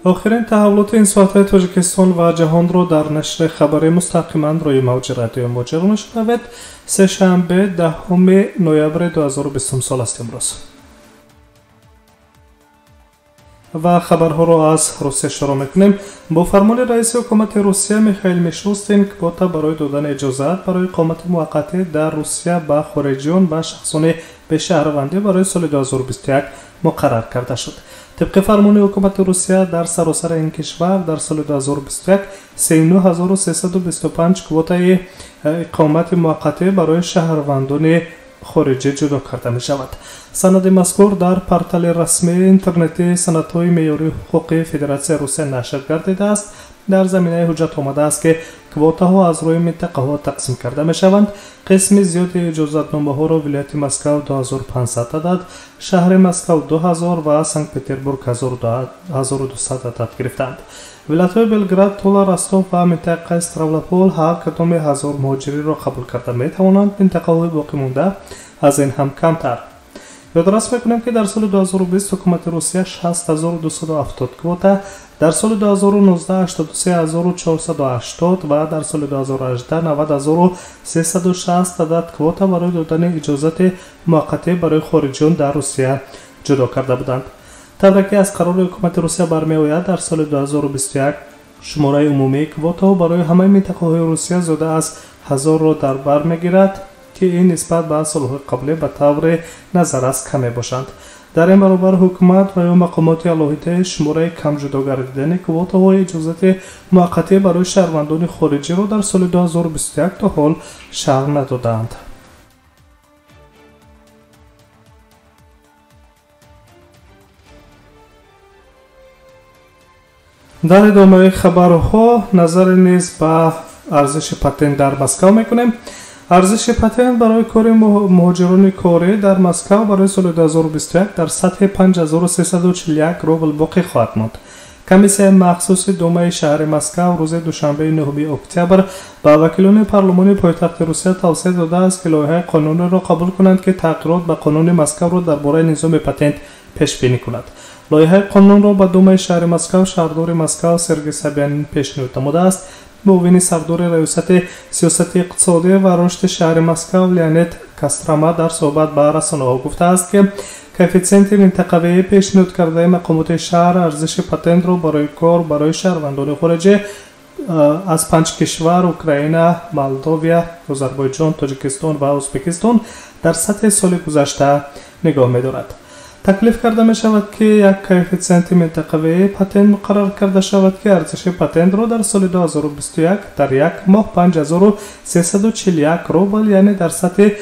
Охирин таҳаввулоти ин соатҳои Тоҷикистон ва ҷаҳонро дар нашри хабарӣ мустақиман рӯи мавҷи радиои Муҳоҷир мешунавед. Сешанбе, 10 ноябри 2020 сол аст имрӯз. Ва хабарҳоро аз Русия шурӯъ мекунем. Бо фармони раиси ҳукумати Русия Михаил Мишустин квота барои додани иҷозат барои иқомати муваққатӣ дар Русия ба хориҷиён ва шахсони бешаҳрвандӣ барои соли 2021 муқаррар карда шуд. Тибқи фармони ҳукумати Русия дар саросари ин кишвар дар соли 2021 39325 квотаи иқомати муваққатӣ барои шаҳрвандони хориҷӣ ҷудо карда мешавад. Санади мазкур дар портали расмии интернетии санадҳои меъёрии ҳуқуқии Федератсияи Русия нашр гардидааст. Дар заминаи ҳуҷҷат омадааст, ки квотаҳо аз рӯи минтақаҳо тақсим карда мешаванд. Қисми зиёди иҷозатномаҳоро вилояти Москав 2500 адад, шаҳри Москав 2000 ва Санкт-Петербург 1200 адад гирифтаанд. Вилоятҳои Белград, Тула, Ростов ва минтақаи Ставропол ҳар кадоме 1000 муҳоҷириро қабул карда метавонанд. Минтақаҳои боқимонда аз ин ҳам камтар. Ёдрас мекунем, ки дар соли 2020 ҳукумати Русия 6270 квота, дар соли 2019 83480 ва дар соли 2018 90360 адад квота барои додани иҷозати муваққатӣ барои хориҷиён дар Русия ҷудо карда буданд. Тавре ки аз қарори ҳукумати Русия бармеояд, дар соли 2021 шумораи умумии квотаҳо барои ҳамаи минтақаҳои Русия зиёда аз 1000-ро дар бар мегирад, ки ин нисбат ба солҳои қаблӣ ба таври назаррас кам мебошанд. Дар ин баробар ҳукумат ва ё мақомоти алоҳидаи шумораи кам ҷудо гардидани квотаҳои иҷозати муваққатӣ барои шаҳрвандони хориҷиро дар соли 2021 то ҳол шарҳ надодаанд. Дар идомаи хабарҳо назаре низ ба арзиши патент дар Москав мекунем. Арзиши патент барои кори муҳоҷирони корӣ дар Москав барои соли 2021 дар сатҳи 5341 рубл боқӣ хоҳад монд. Комиссияи махсуси Думаи шаҳри Москав рӯзи душанбеи 9 октябр ба вакилони парлумони пойтахти Русия тавсия додааст, ки лоиҳаи қонуниро қабул кунанд, ки тағйирот ба қонуни Москавро дар бораи низоми патент пешбинӣ кунад. Лоиҳаи қонунро ба Думаи шаҳри Москав шаҳрдори Москав Сергей Собянин пешниҳод намудааст. Муовини сардори раёсати сиёсати иқтисодӣ ва рушди шаҳри Москав Леонид Кострома дар суҳбат ба расонаҳо гуфтааст, ки коэффитсиенти минтақавии пешниҳод кардаи мақомоти шаҳр арзиши патентро барои кор барои шаҳрвандони хориҷӣ аз 5 кишвар Украина, Молдовия, Озарбойҷон, Тоҷикистон ва Ӯзбекистон дар сатҳи соли гузашта нигоҳ медорад. Таклиф карда мешавад, ки як коэффитсиенти минтақавии патент муқаррар карда шавад, ки арзиши патентро дар соли 2021 дар як моҳ 5341 рубл, яъне дар сатҳи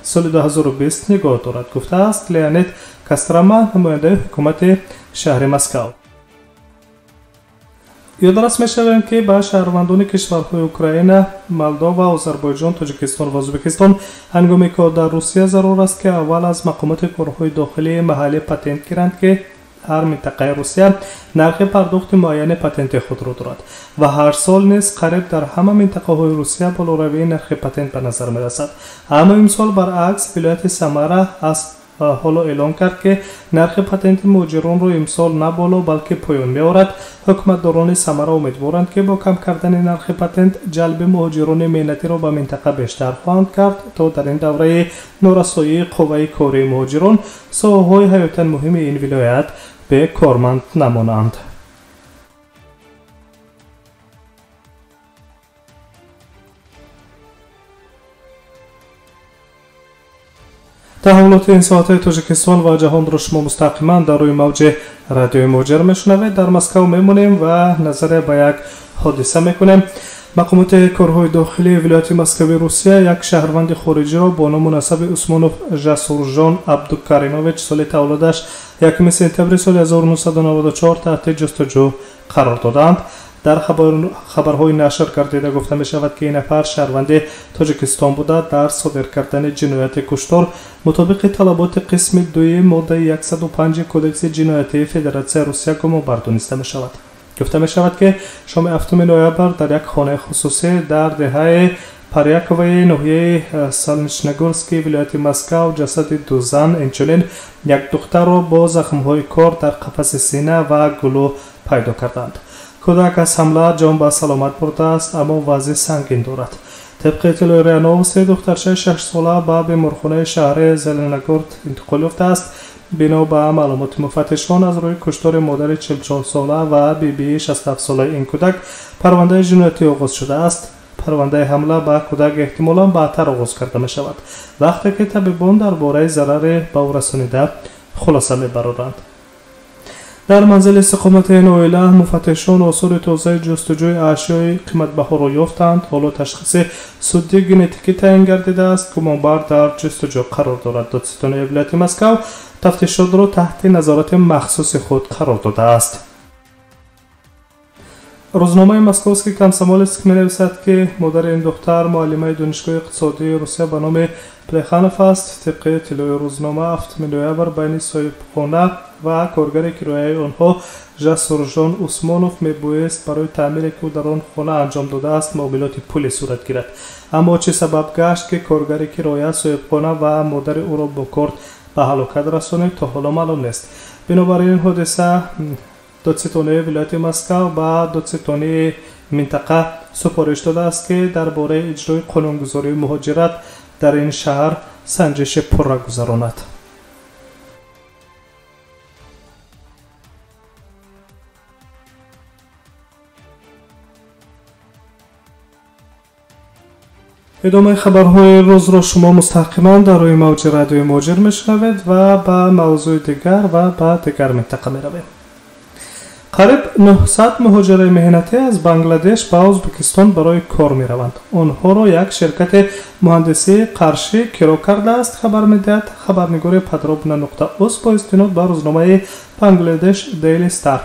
соли 2020 нигоҳ дорад, гуфтааст Леонид Кострома, намояндаи ҳукумати шаҳри Москав. Ёдрас мешавем, ки ба шаҳрвандони кишварҳои Украина, Молдова, Озарбойҷон, Тоҷикистон ва Ӯзбекистон ҳангоми кор дар Русия зарур аст, ки аввал аз мақомоти корҳои дохилии маҳаллӣ патент гиранд, ки ҳар минтақаи Русия нархи пардохти муайяни патенти худро дорад ва ҳар сол низ қариб дар ҳама минтақаҳои Русия болоравии нархи патент ба назар мерасад. Аммо имсол баръакс вилояти Самара аз ҳоло эълон кард, ки нархи патенти муҳоҷиронро имсол на боло, балки поён меорад. Ҳукуматдорони Самара умедворанд, ки бо кам кардани нархи патент ҷалби муҳоҷирони меҳнатиро ба минтақа бештар хоҳанд кард, то дар ин давраи норасоии қувваи кории муҳоҷирон соҳаҳои ҳаётан муҳими ин вилоят бекорманд намонанд. Таҳаввулоти ин соатҳои Тоҷикистон ва ҷаҳонро шумо мустақиман дар рӯи мавҷи радиои Муҳоҷир мешунавед. Дар Москав мемонем ва назаре ба як ҳодиса мекунем. Мақомоти корҳои дохилии вилояти Москави Русия як шаҳрванди хориҷиро бо ному насаби Усмонов Жасуржон Абдукаримович соли таваллудаш 1 сентябри соли 1994 таҳти ҷустуҷӯ қарор додаанд. Дар хабарҳои нашр гардида гуфта мешавад, ки ин нафар шаҳрванди Тоҷикистон буда, дар содир кардани ҷинояти куштор мутобиқи талаботи қисми 2 моддаи 105 Кодекси ҷиноятии Федератсияи Русия гумонбар дониста мешавад. Гуфта мешавад, ки шоми 7 ноябр дар як хонаи хусусӣ дар деҳаи Паряковои ноҳияи Солнечногорски вилояти Москав ҷасади ду зан, инчунин як духтарро бо захмҳои кор дар қафаси сина ва гулӯ пайдо карданд. Кӯдак аз ҳамла ҷон ба саломат бурдааст, аммо вазъи сангин дорад. Тибқи иттилои РИА Новости, духтарчаи шашсола ба беморхонаи шаҳри Зеленогорд интиқол ёфтааст. Бино ба маълумоти муфаттишон, аз рӯи куштори модари 44сола ва бибии 67солаи ин кӯдак парвандаи ҷиноятӣ оғоз шудааст. Парвандаи ҳамла ба кӯдак эҳтимолан баъдтар оғоз карда мешавад, вақте ки табибон дар бораи зарари ба ӯ расонида хулоса мебароранд. Дар манзили истиқомати ин оила муфаттишон осори тозаи ҷустуҷӯи ашёи қиматбаҳоро ёфтанд. Ҳоло ташхиси суддии генетикӣ таъин гардидааст. Гумонбар дар ҷустуҷӯ қарор дорад. Додситонии вилояти Москав тафтишотро таҳти назорати махсуси худ қарор додааст. Рӯзномаи Московский комсомолец менависад, ки модари ин духтар муаллимаи донишгоҳи иқтисодии Русия ба номи Плеханов аст. Тибқи иттилои рӯзнома, 7 ноябр байни соҳибхона ва коргари кирояи онҳо Жасуржон Усмонов мебоист барои таъмире, ки ӯ дар он хона анҷом додааст, муомилоти пуле сурат гирад. Аммо чӣ сабаб гашт, ки коргари кироя соҳибхона ва модари ӯро бо корд ба ҳалокат расонид, то ҳоло маълум нест. Бинобар ин ҳодиса додситонии вилояти Москав ба додситонии минтақа супориш додааст, ки дар бораи иҷрои қонунгузории муҳоҷират дар ин шаҳр санҷиши пурра гузаронад. Идомаи хабарҳои рӯзро шумо мустақиман дар рӯи мавҷи радиои Муҳоҷир мешунавед ва ба мавзӯи дигар ва ба дигар минтақа меравем. Қариб 900 муҳоҷири меҳнатӣ аз Бангладеш ба Ӯзбекистон барои кор мераванд. Онҳоро як ширкати муҳандисии Қаршӣ киро кардааст, хабар медиҳад хабарнигори подробно.уз бо истинод ба рӯзномаи Бангладеш Daily Star.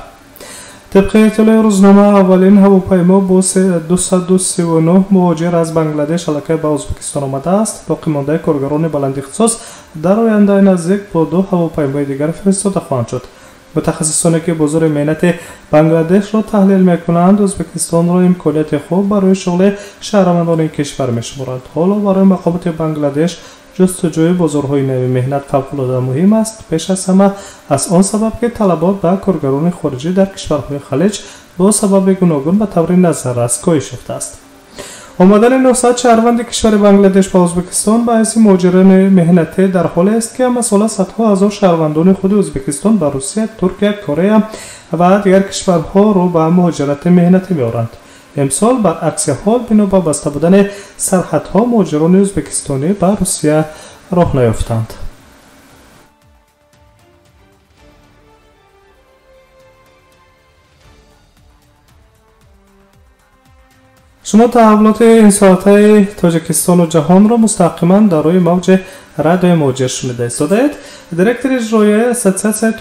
Тибқи иттилои рӯзнома, аввалин ҳавопаймо бо 239 муҳоҷир аз Бангладеш аллакай ба Ӯзбекистон омадааст. Боқимондаи коргарони баландихтисос дар ояндаи наздик бо ду ҳавопаймои дигар фиристода хоҳанд шуд. Мутахассисоне, ки бозори меҳнати Бангладешро таҳлил мекунанд, Ӯзбекистонро имконияти хуб барои шуғли шаҳрвандони ин кишвар мешуморанд. Ҳоло барои мақомоти Бангладеш ҷустуҷӯи бозорҳои нави меҳнат фавқулода муҳим аст, пеш аз ҳама аз он сабаб, ки талабот ба коргарони хориҷӣ дар кишварҳои Халиҷ бо сабаби гуногун ба таври назаррас коҳиш ёфтааст. Омадани 900 шаҳрванди кишвари Бангладеш ба Ӯзбекистон ба ҳайси муҳоҷирони меҳнатӣ дар ҳолест, ки ҳамасола садҳо ҳазор шаҳрвандони худи Ӯзбекистон ба Русия, Туркия, Корея ва дигар кишварҳо рӯ ба муҳоҷирати меҳнатӣ меоранд. Имсол баръакси ҳол, бино ба баста будани сарҳадҳо, муҳоҷирони ӯзбекистонӣ ба Русия роҳ наёфтанд. Шумо таҳаввулоти ин соатаи Тоҷикистону ҷаҳонро мустақиман дар рӯи мавҷи радиои Муҳоҷир шунида истодаед. Директори иҷроияи Ассотсиатсияи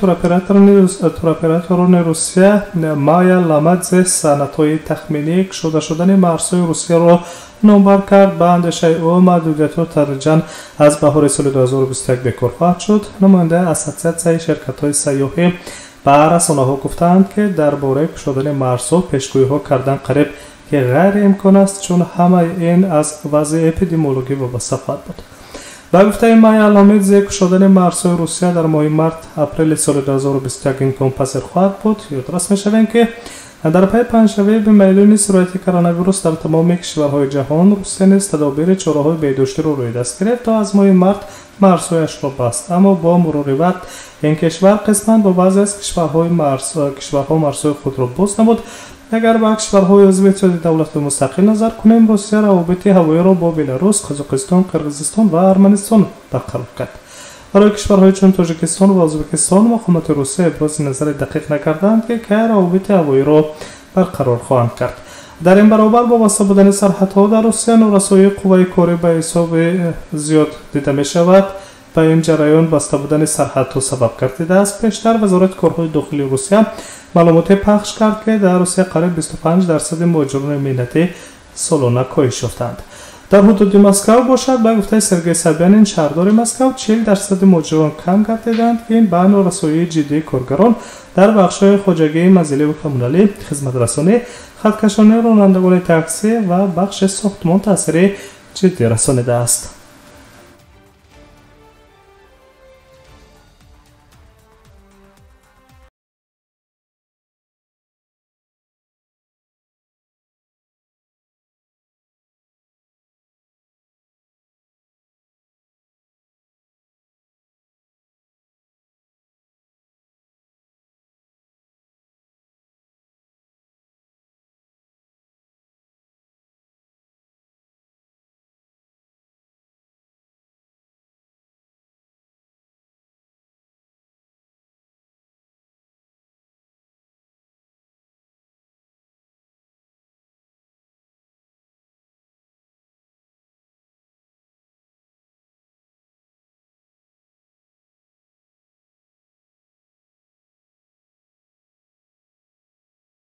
туроператорони Русия Майя Ламадзе санадҳои тахминии кушода шудани марзҳои Русияро номбар кард. Ба андешаи ӯ, маҳдудиятҳо тадриҷан аз баҳори соли 2021 бекор хоҳад шуд. Намояндаи Ассотсиатсияи ширкатҳои сайёҳӣ ба расонаҳо гуфтаанд, ки дар бораи кушодани марзҳо пешгӯиҳо кардан қариб ки ғайриимкон аст, чун ҳамаи ин аз вазъи эпидемиологӣ вобаста хоҳад буд. Ба гуфтаи Майя Ламидзе, кушодани марзҳои Русия дар моҳи март апрели соли 2021 имконпазир хоҳад буд. Ёдрас мешавем, ки дар пайи паҳншавии бемайлони сирояти коронавирус дар тамоми кишварҳои ҷаҳон, Русия низ тадобири чораҳои беҳдоштиро рӯи даст гирифт то аз моҳи март марзҳояшро баст. Аммо бо мурури вақт ин кишвар қисман бо баъзе аз кишварҳо марзҳои худро боз намуд. Агар ба кишварҳои узви Иттиҳоди давлатҳои мустақил назар кунем, Русия равобити ҳавоиро бо Беларус, Қазоқистон, Қирғизистон ва Арманистон барқарор кард. Барои кишварҳои чун Тоҷикистон ва Ӯзбекистон мақомоти Русия ибрози назари дақиқ накарданд, ки кай равобити ҳавоиро барқарор хоҳанд кард. Дар ин баробар бо баста будани сарҳадҳо дар Русия норасоии қувваи корӣ ба ҳисоби зиёд дида мешавад. Ба ин ҷараён баста будани сарҳадҳо сабаб гардидааст. Пештар Вазорати корҳои дохилии Русия маълумоте пахш кард, ки дар Русия қариб 25% муҳоҷирони меҳнатӣ солона коҳиш ёфтаанд. Дар ҳудуди Москав бошад, ба гуфтаи Сергей Собянин, шаҳрдори Москав, 40% муҳоҷирон кам гардиданд, ки ин ба норасоии ҷиддии коргарон дар бахшҳои хоҷагии манзиливу коммуналӣ, хизматрасонӣ, хаткашонии ронандагони таксӣ ва бахши сохтмон таъсири ҷиддӣ расонидааст.